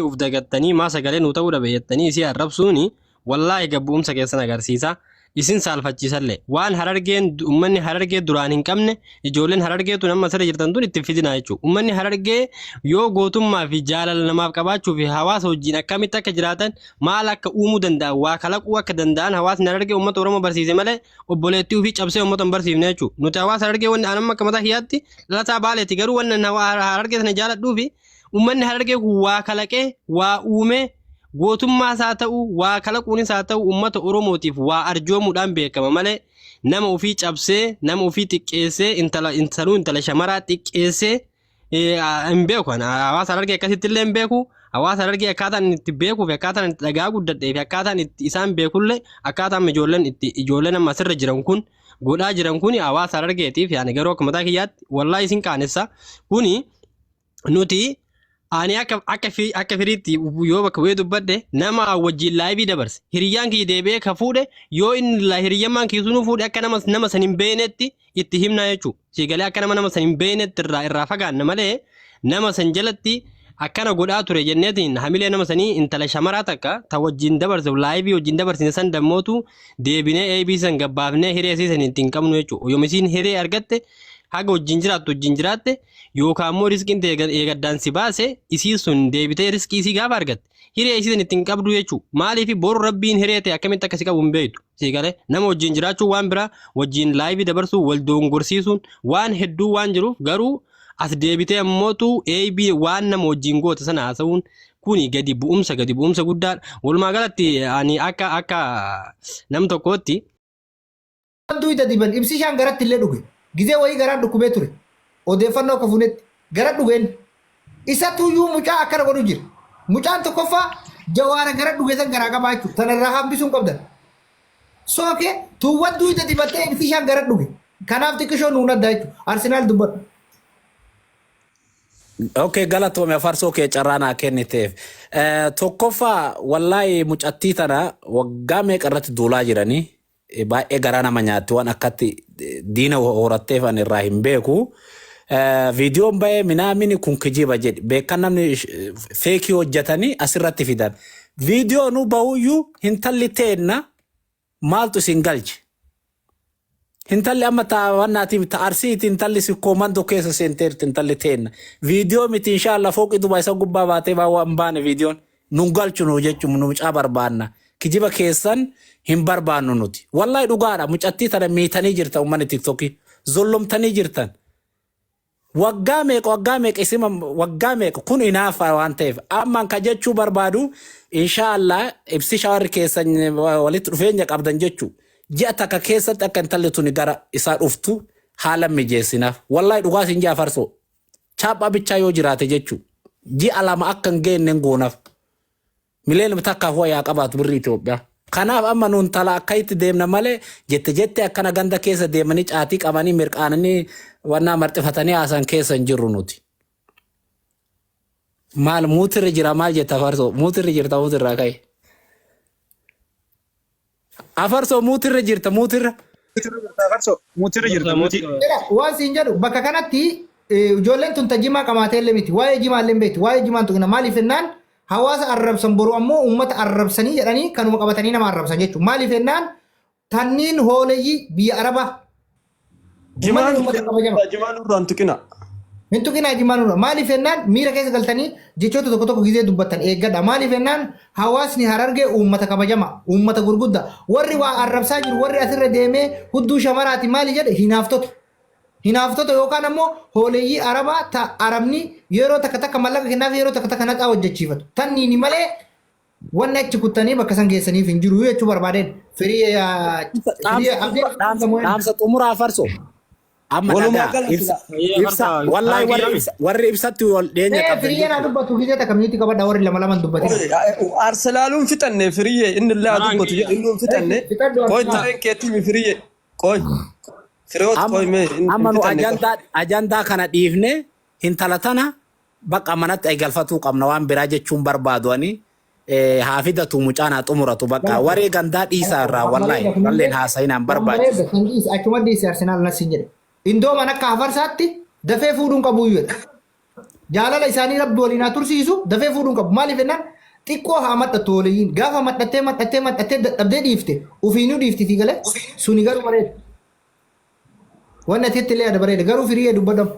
Uf dagattanii maa sagalee nuu ta'uu dhabe jettanii isii arrabsuuni wallaahi gabbu'umsa keessan agarsiisa. Isin saalfachiisallee. Waan Harargeen ummanni Harargee duraan hin qabne ijoolleen Harargee tun amma asirra jirtan tun itti hin fidinaa jechuudha. Ummanni Harargee yoo gootummaa fi jaalala namaaf qabaachuu fi hawaasa wajjin akkamitti akka jiraatan, maal akka uumuu danda'an, waa kalaquu akka danda'an hawaasni Harargee uummata Oromoo barsiise malee obboleettii ofii cabsee uummata hin barsiifne jechuudha. Nuti hawaasa Harargee wanni anamma akka mataa kiyyaatti dhalataa Baaleeti, garuu wanni ani Harargee sana jaaladhuu fi uummanni Harargee kun waa kalaqee, waa uumee, gootummaa isaa ta'u, waa kalaquunis haa ta'u, uummata Oromootiif waa arjoomuudhaan beekama malee nama ofii cabsee, nama ofii xiqqeessee, intala intaluu intala shamaraa xiqqeessee hin beeku. Ani hawaasa Harargee akkasitti illee hin beeku. Hawaasa Harargee akkaataan inni itti beekuu fi akkaataan itti dhagaa guddadhee fi akkaataan itti isaan beekullee akkaataan ijoolleen itti ijoolleen amma asirra jiran kun godhaa jiran kun hawaasa Harargeetiif yaani garuu akka mataa kiyyaatti wallaahi isin qaanessa. Kuni nuti ani akka firiitti yoo bakka bu'ee dubbadhe, nama wajjin live dabarse, hiriyyaan kiyya deebi'ee ka fuudhe, yoo inni hiriyyammaan kiyya sunuu fuudhe, akka nama san hin beeknetti itti himnaa jechuudha. Siigalee akka nama san hin beeknetti irraa fagaanna malee nama san jalatti akkana godhaa ture jenneetiin hamilee nama sanii intala shamaraa takka ta wajjin dabarse, live wajjin dabarsine san dammootu deebinee eebii san gabbaafnee hiree isii san ittiin qabnu jechuudha. Yoom isiin hiree argatte haga wajjin jiraattu wajjin jiraatte, yookaan immoo riskiin ta'e eegaddaan si baase, isii sun deebitee riskii isii gaafa argatte hiree isii san ittiin qabdu jechuudha. Maaliif? Boru Rabbiin hiree ta'e akkamitti akka si qabu hin beektu. Sii galee nama wajjin jiraachuu waan biraa, wajjin live dabarsuu, wal dogongorsiisuun waan hedduu waan jiruuf, garuu as deebitee ammootu eebii waan nama wajjin goote sana haasa'uun kuni gadi bu'umsa guddaadha. Walumaa galatti ani akka nam tokkootti Duyda diban ibsishaan garatti illee dhuge. Gizee wayii garaan dhukkubee ture. Odeeffannoo akka fuunetti gara dhugeen. Isatuyyuu mucaa akkana godhu jira. Mucaan tokkoffaa Jawaara gara dhuge san garaa qabaa jechuudha. Tanarraa hambisuun qabdan. Sooke tuuwwan duyda dibattee ibsishaan gara dhuge. Kanaaf xiqqishoo nuun adda jechuudha. Arsenaal dubbadhu. Okay, galatoome afarsoo kee carraa naa kenniteef. Tokkoffaa, wallaahi mucattii tana waggaa meeqa irratti duulaa jiranii, baay'ee garaa nama nyaatti. Waan akkatti diina horatteef ani irraa hin beeku. Viidiyoon bahee minaamini kun kijiba jedhi beekan, namni fake hojjetanii asirratti fidan. Viidiyoonuu bahuyyuu hintalli teenna maaltu isin galche? Intalli amma taawwannaatiin ta Arsiiti, intalli sikkoo mandoo keessa seenteerti intalli teenna. Viidiyoo miti, inshallah fooqii Dubaay isa gubbaa baatee waan hin baane viidiyoon nun galchu nu jechuun nu mucaa barbaanna. Kijiba keessan hin barbaannu nuti. Wallahi dhugaadha, mucattii tana miitanii jirtan, uummanni TikTokii. Zollomtanii jirtan. Waggaa meeqa, waggaa meeqa isima, waggaa meeqa kun inaafa waan ta'eef ammaan ka jechuu barbaadu, inshaallah ibsi shawarri keessan walitti dhufeenya qabdan jechuu ji'a takka keessatti akka intalli tuni gara isaa dhuftu haala mijeessinaaf. Wallahi dhugaa sin jaa farsoo chaaphaa bichaa yoo jiraate jechuu ji'a 2 akka hin geenne goonaaf. Miliyoona takka huwa yaa qabaatu birrii Itoophiyaa. Kanaaf amma nuun tala akka itti deemna malee jette jette akkana ganda keessa deemanii caatii qabanii mirqaananii wannaa marxifatanii haasan keessa hin jirru nuti. Maal muutirri jira, maal jetta farsoo? Muutirri jirta, muutirraa ka'e. Afarsoo, muutirra jirta, muutirra. Muutirra jirta afarsoo. Muutirra jirta muutii. Jedha, waan siin jedhu bakka kanatti ijoolleen tun ta jimaa qamaatee illee miti. Waa'ee jimaa illee hin beektu. Waa'ee jimaan tuqina. Maaliif jennaan hawaasa arrabsan, boru ammoo uummata arrabsanii jedhanii kanuma qabatanii nama arrabsan jechuudha. Maaliif jennaan tanniin hooleyyii biyya Arabaa. Jimaan Uummanni uummata kabajama. Jimaan irraan tuqina. Hin tuqinaa jimaa nurra. Maaliif jennaan miira keessa galtanii jechoota tokko tokko gizee dubbattan eeggadha. Maaliif jennaan hawaasni Harargee uummata kabajama. Uummata gurguddaa. Warri waa arrabsaa jiru, warri asirra deemee hudduu shamaraati maali jedhe, hinaaftota. Hinaaftota yookaan ammoo hooleyyii Arabaa ta Arabni yeroo takka takka mallaqa kennaaf, yeroo takka takka naxaa hojjechiifatu. Tanniini malee wanni achi kuttanii bakka san geessaniif hin jiru jechuu barbaadeen. Firii Dhaamsa xumuraa afarsoo. Amma Walumaa dhagaa gala ibsa sila. ibsa wallahi warri ibsatti wal dhiyeenya qabdan Firiyyee naa jechuudha. dubbatu gizee takka mute qabadha, warri lama laman dubbatin. Arsenaaluun fixanne firiyyee, inni illee haa dubbatu jedhe, inni hin fixanne. Fixadhu Qoy Arsenaal. tareen keetii firiyyee. Qoy. Fireewoot Amma qoy mee inni amma hin nu fixanne qoy. ajandaa kana dhiifne hintala tana bakka manatti eegalfatuu qabna, waan biraa jechuun barbaadu ani haa fidatu, mucaan haa xumuratu, bakka waree gandaa dhiisaa irraa wallahi walleen haasa'inaan barbaachisu. Bareeda, achuma dhiisi Arsenaal nasiin jedhe. Indooman akka hafarsaatti dafee fuudhuun qabu jedhe. Jaalala isaanii Rabbi waliin haa tursiisu dafee fuudhuu hin qabu. Maaliif jennaan xiqqoo haa madhattu hooleeyyiin. Gaafa madhattee madhattee madhattee dadhabdee dhiifte ufiinuu dhiifti sii galee suni garuu bareeda. Wanni ati itti illee yaada bareeda garuu firiyyee dubbadhamu.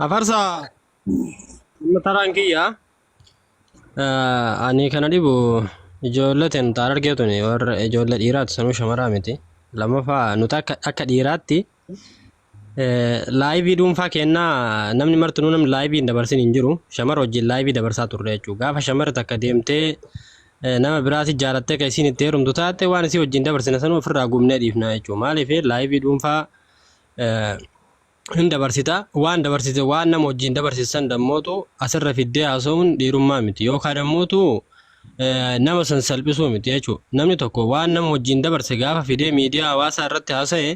Afarsa amma taraan kiyya ani kana dhibu ijoollee teen taar argee tuni warra ijoollee dhiiraati sanuu shamaraa miti. Lammaffaa nuti akka dhiiraatti Live dhuunfaa kennaa namni martinuu namni live hin dabarsin hin jiru. Shamara wajjin live dabarsaa turre jechuudha. Gaafa shamarri takka deemtee nama biraati jaalattee kan isiin itti heerumtu taate waan isii wajjin dabarsine sanuu ofirraa gubnee dhiifna jechuudha. Maaliif live dhuunfaa hin dabarsita waan dabarsite waan nama wajjin dabarsisan dammootu asirra fiddee haasa'uun dhiirummaa miti yookaan dammootu nama san salphisuu miti jechuudha. Namni tokko waan nama wajjin dabarse gaafa fidee miidiyaa hawaasaa irratti haasa'e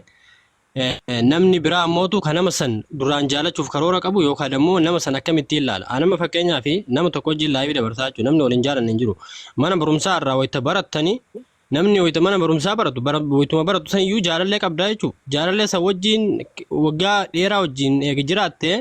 namni biraa ammootu kan nama san duraan jaalachuuf karoora qabu yookaan immoo nama san akkamittiin ilaala. Anama fakkeenyaaf nama tokko wajjin live dabarsaa jechuudha. Namni waliin jaalanne hin jiru. Mana barumsaa irraa wayita barattanii namni wayita mana barumsaa baratu wayituma baratu san iyyuu jaalallee qabdaa jechuudha. Jaalallee san wajjin waggaa dheeraa wajjin eega jiraatte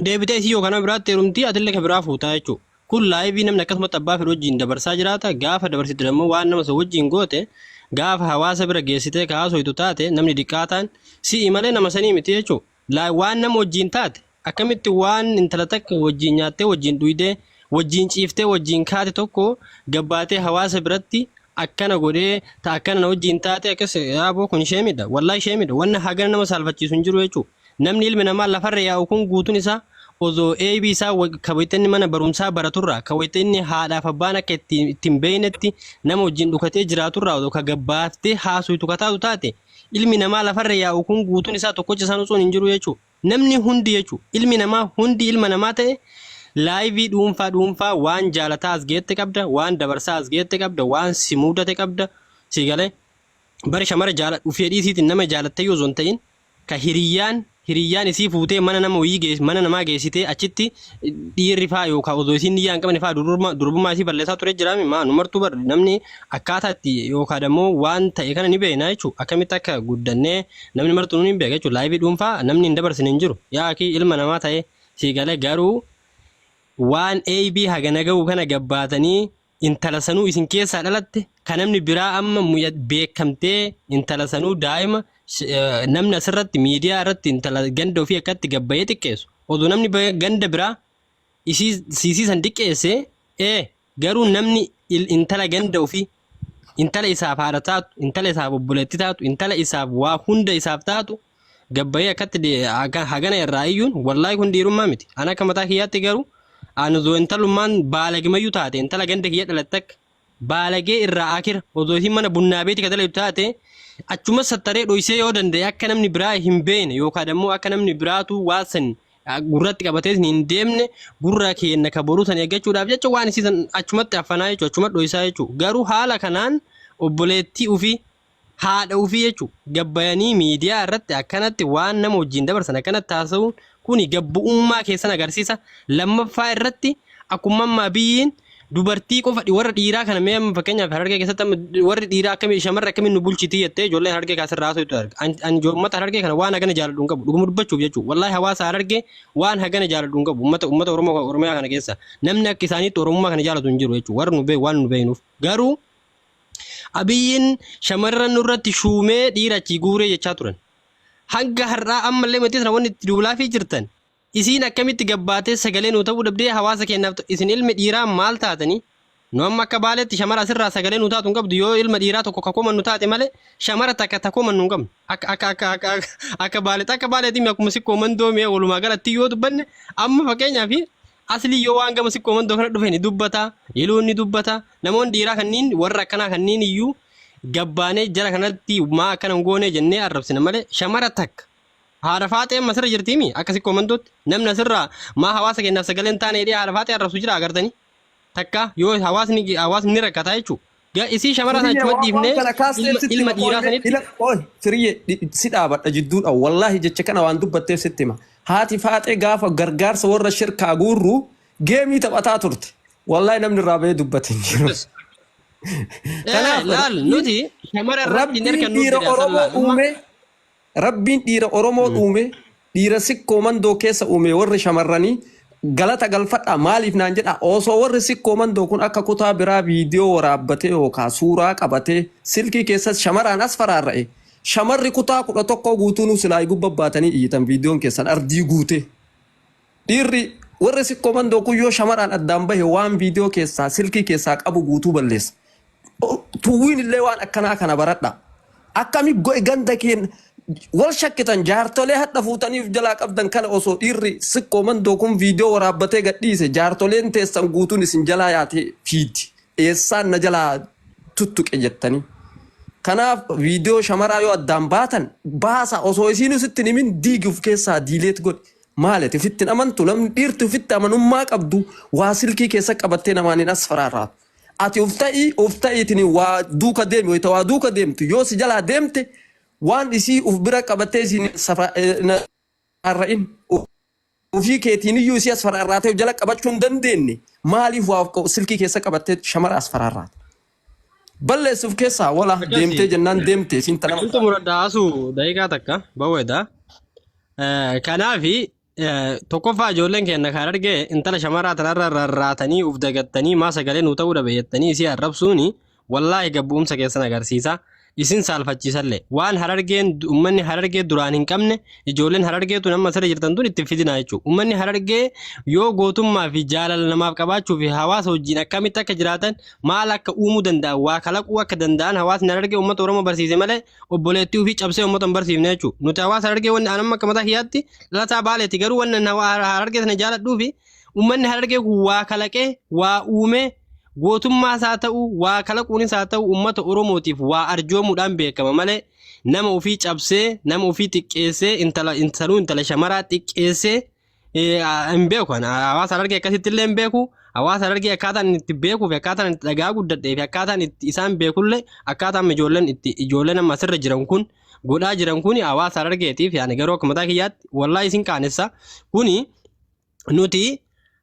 deebitee isii yookaan nama biraatti heerumtii atillee ka biraa fuutaa jechuudha. Kun live namni akkasumatti abbaa fedhu wajjin dabarsaa jiraata. Gaafa dabarsitu immoo waan nama sun wajjin goote gaafa hawaasa bira geessitee ka haasoytu taate namni diqqaataan si'i malee nama sanii miti jechuudha. Waan nama wajjin taate akkamitti waan intala takka wajjin nyaattee wajjin dhuydee wajjin ciiftee wajjin kaate tokko gabbaatee hawaasa biratti akkana godhee ta akkana na wajjin taate akkas yaaboo kun ishee midha. Wallaahi ishee midha. Wanna hagana nama saalfachiisu hin jiru jechuudha. Namni ilmi namaa lafarra yaa'u kun guutuun isaa osoo eeybii isaa ka wayita inni mana barumsaa baraturraa ka wayita inni haadhaaf abbaan akka itti hin beeknetti nama wajjin dhukatee jiraaturraa osoo ka gabbaaftee haasuytu ka taatu taate ilmi namaa lafarra yaa'u kun guutuun isaa tokkocha isaan osoo hin jiru jechuudha. Namni hundi jechuudha. Ilmi namaa hundi ilma namaa ta'e live dhuunfaa dhuunfaa waan jaalataa as geette qabda, waan dabarsaa as geette qabda, waan si mudate qabda. Si galee bari shamara jaala fedhii isiitiin nama jaalattee yoo osoo hin ta'in ka hiriyyaan hiriyyaan isii fuutee mana nama wayii geess mana namaa geessitee achitti dhiirri faa yookaan osoo isiin niyyaa hin qabne faa durbummaa isii balleessaa ture jiraami maa nu martuu bar namni akkaataa itti yookaan ammoo waan ta'e kana ni beekna jechuudha akkamitti akka guddannee namni martuu ni beeka jechuudha live dhuunfaa namni hin dabarsine hin jiru yaa akii ilma namaa ta'e sii galee garuu waan eeybii hagana ga'u kana gabbaatanii intala sanuu isin keessaa dhalatte ka namni biraa amma beekamtee intala sanuu daa'ima namni asirratti miidiyaa irratti intala ganda ofii akkatti gabbayee xiqqeessu oduu namni ganda biraa isii siisii san xiqqeesse ee garuu namni intala ganda ofii intala isaaf haadha taatu intala isaaf obboleetti taatu intala isaaf waa hunda isaaf taatu gabbayee akkatti hagana irraa iyyuun wallaahi kun dhiirummaa miti. Ana akka mataa kiyyaatti garuu ani osoo intalummaan baalagimayyuu taate intala ganda kiyya dhalatte akka baalagee irraa akira osoo isiin mana bunnaa beeti ka dalagdu taate achuma sattaree dhoysee yoo danda'e akka namni biraa hin beekne yookaan ammoo akka namni biraatu waan san gurratti qabatee hin deemne gurra keenna ka boruu san eeggachuudhaaf jecha waan isii san achumatti affanaa jechuudha achuma dhoysaa jechuudha garuu haala kanaan obboleettii ofii haadha ufii jechu gabbayanii miidiyaa irratti akkanatti waan nama wajjin dabarsan akkanatti haasa'uun kuni gabbu'ummaa keessan agarsiisa. Lammaffaa irratti akkuma amma Abiyyiin dubartii qofa warra dhiiraa kana mee amma fakkeenyaaf Harargee keessatti amma warri dhiiraa akkamii shamarri akkamiin nu bulchitii jettee ijoolleen Harargee kaasirraa haasa'utu arga. Ani uummata Harargee kana waan hagana jaaladhu hin qabu dhuguma dubbachuuf jechuudha. Wallaahi hawaasa Harargee waan hagana jaaladhu hin qabu uummata uummata Oromoo Oromiyaa kana keessa namni akka isaaniitti Oromummaa kana jaalatu hin jiru jechuudha. Warri nu beeku waan nu beeknuuf garuu Abiyyiin shamarran nurratti shuumee dhiira achii guuree jechaa turan. Hanga har'aa ammallee matii sana wanni itti duulaafii jirtan. Isiin akkamitti gabbaatee sagalee nuu ta'uu dhabdee hawaasa keenyaaf isin ilmi dhiiraa maal taatanii? Nu amma akka Baaleetti shamara asirraa sagalee nuu taatu hin qabdu yoo ilma dhiiraa tokko ka komannu taate malee shamara takka ta komannu hin qabnu. Akka akka akka akka akka akka Baaleetti akka Baaleetti akkuma sikkoo mandoo mee walumaa galatti yoo dubbanne amma fakkeenyaaf Aslii yoo waan gama sikkoo mandoo kana dhufe ni dubbata, Iluun ni dubbata. Namoonni dhiiraa kanniin warra akkanaa kanniin iyyuu gabbaanee jara kanatti maa akkana hin goonee jennee arrabsina malee shamara takka haadha faaxee amma asirra jirtiimi akka sikkoo mandootti namni asirraa maa hawaasa keenyaaf sagalee hin taane jedhee haadha faaxee arrabsu jira agartanii takka yoo hawaasni hawaasni ni rakkataa jechuudha. Ga isii shamara sana Siriyyee achuma waan waan dhiifnee kana kaasteef ilma sitti ilma hima dhiiraa qoy sanitti ila qoy siriyyee si dhaabadha jidduudha wallaahi jecha kana waan dubbatteef sitti hima haati faaxee gaafa gargaarsa warra shirkaa guurru geemii taphataa turte wallaahi namni irraa bahee dubbate hin jiru. Yes. Eh, Kanaaf laal rabbiin nuti shamara irratti hin rabbiin erkannuuf dhiira jedhe Oromoo asallaa. Amma uume rabbiin dhiira Oromoo uume Dhiira Sikkoo Mandoo keessa uume warri shamarranii galata galfadhaa maaliif naan jedhaa osoo warri Sikkoo Mandoo kun akka kutaa biraa viidiyoo waraabbatee yookaa suuraa qabatee silkii keessas shamaraan as faraarra'e shamarri kutaa 11 guutuunuu silaa gubba baatanii iyyitan viidiyoon keessan ardii guutee. Dhiirri warri Sikkoo Mandoo kun yoo shamaraan addaan bahe waan viidiyoo keessaa silkii keessaa qabu guutuu balleessa. Tuwwiin illee waan akkanaa kana baradha. Akkami goe ganda keen wal shakkitan jaartolee hadha fuutaniif jalaa qabdan kana osoo dhiirri Sikkoo Mandoo kun viidiyoo waraabbatee gadhiise jaartoleen teessan guutuun isin jalaa yaatee fiiddi. Eessaan na jalaa tuttuqe jettanii. Kanaaf viidiyoo shamaraa yoo addaan baatan baasa osoo isiinuu sitti hin himin diigi of keessaa diileet godhi. Maali ati ofitti hin amantu namni dhiirti ofitti amanummaa qabdu waa silkii keessa qabattee namaan hin asfaraarraatu. Ati of ta'ii of ta'iitiin waa duuka deemi wayita waa duuka deemtu yoo si jalaa deemte waan isii uf bira qabattee isiin hin asfaraarra'in. Ofii keetiin iyyuu isii asfaraarraatee of jala qabachuu hin dandeenye maaliif waa silkii keessa qabattee shamara asfaraarraata. Balleessi of keessaa wala Akkasi. deemtee jennaan deemte isiin tana Wanti muradda asuu daqiiqaa takka baweeda. Kanaafi tokkoffaa ijoolleen keenya kan arge intala shamaraa tanarra rarraatanii uf dagattanii maa sagalee nuu ta'uu dhabe jettanii isii arrabsuuni wallaahi gabbu'umsa keessan agarsiisa. Isin saalfachiisallee waan Harargeen ummanni Harargee duraan hin qabne ijoolleen Harargee tun amma asirra jirtan tun itti hin fidinaa jechuudha. Ummanni Harargee yoo gootummaa fi jaalala namaaf qabaachuu fi hawaasa wajjin akkamitti akka jiraatan maal akka uumuu danda'an waa kalaquu akka danda'an hawaasni Harargee uummata Oromoo barsiise malee obboleettii ofii cabsee uummata hin barsiifne jechuudha. Nuti hawaasa Harargee wanni anamma akka mataa kiyyaatti dhalataa Baaleeti garuu wanni ani Harargee sana jaaladhuu fi uummanni Harargee kun waa kalaqee waa uumee gootummaa isaa ta'u waa kalaquunis haa ta'u uummata Oromootiif waa arjoomuudhaan beekama malee nama ofii cabsee nama ofii xiqqeessee intala intaluu intala shamaraa xiqqeessee hin beeku ani hawaasa Harargee akkasitti illee hin beeku hawaasa Harargee akkaataan itti beekuu fi akkaataan itti dhagaa guddadhee fi akkaataan itti isaan beekullee akkaataan ijoolleen itti ijoolleen amma asirra jiran kun godhaa jiran kun hawaasa Harargeetiif yaani garuu akka mataa kiyyaatti wallaahi isin qaanessa kuni nuti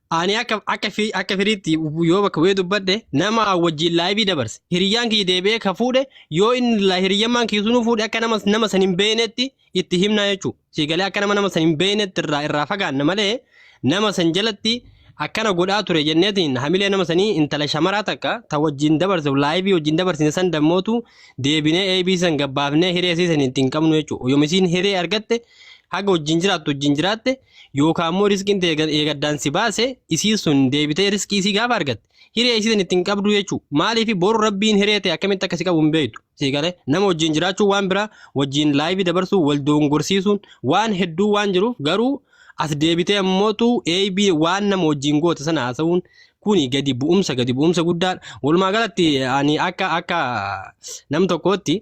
ani akka akka fi akka firiitti yoo bakka bu'ee dubbadhe nama wajjin laayivii dabarse hiriyyaan kiyya deebi'ee ka fuudhe yoo inni hiriyyammaan kiyya sunuu fuudhe akka nama nama san hin beeknetti itti himnaa jechuudha. Sii galee akka nama nama san hin beeknetti irraa irraa fagaanna malee nama san jalatti akkana godhaa ture jenneetiin hamilee nama sanii intala shamaraa takka ta wajjin dabarse laayivii wajjin dabarsine san dammootu deebinee AB san gabbaafnee hiree isii san ittiin qabnu jechuudha. Yoom isiin hiree argatte haga wajjin jiraattu wajjin jiraatte yookaan immoo riskiin ta'e eegaddaan si baase isii sun deebitee riskii isii gaafa argatte hiree isii san ittiin qabdu jechuudha. Maaliif boru rabbiin hiree ta'e akkamitti akka si qabu hin beektu. Sii galee nama wajjin jiraachuu waan biraa wajjin laayivii dabarsuu wal dogongorsiisuun waan hedduu waan jiruuf garuu as deebitee ammootu AB waan nama wajjin goote sana haasa'uun kuni gadi bu'umsa gadi bu'umsa guddaadha. Walumaa galatti ani akka akka nam tokkootti